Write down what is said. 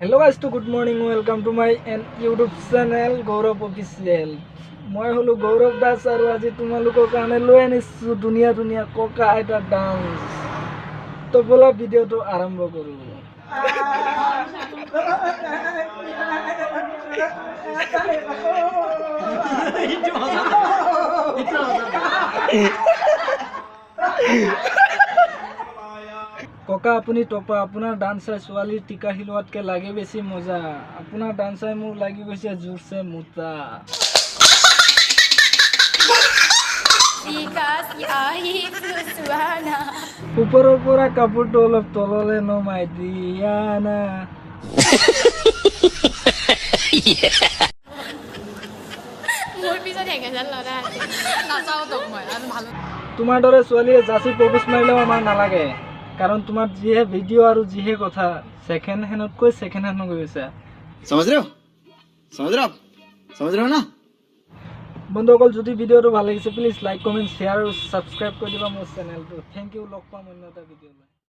Hello guys, to good morning, welcome to my N YouTube channel Gaurav official. মই হ'লো গৌৰৱ দাস আৰু আজি তোমালোকৰ কাৰণে লৈ আনিছোঁ ধুনীয়া ধুনীয়া ককা আইতাৰ ডান্স। তো ব'লা, ভিডিঅ'টো আৰম্ভ কৰোঁ। ককা আপুনি টপা, আপোনাৰ ডান্স চাই ছোৱালীৰ টিকা হিলোৱাতকৈ লাগে বেছি মজা। আপোনাৰ ডান্স চাই মোৰ লাগি গৈছে জোৰছে মোটা। ওপৰৰ পৰা কাপোৰটো অলপ তললৈ নমাই দিয়া না। মোৰ পিছত হেঙেজাল লৰা আছে, নাচাওঁ তোক মই আৰু ভাল। তোমাৰ দৰে ছোৱালীয়ে যাচি প্ৰপ'জ মাৰিলেও আমাৰ নালাগে, কাৰণ তোমাৰ যিহে ভিডিঅ' আৰু যিহে কথা, ছেকেণ্ড হেণ্ডতকৈ ছেকেণ্ড হেণ্ড হৈ গৈছে। समझ रहे हो, समझ रहे हो आप, समझ रहे हो ना? বন্ধুসকল, যদি ভিডিঅ'টো ভাল লাগিছে, প্লিজ লাইক, কমেণ্ট, শ্বেয়াৰ আৰু ছাবস্ক্ৰাইব কৰি দিবা মোৰ চেনেলটো। Thank U, log পাম অন্য এটা ভিডিঅ'লৈ।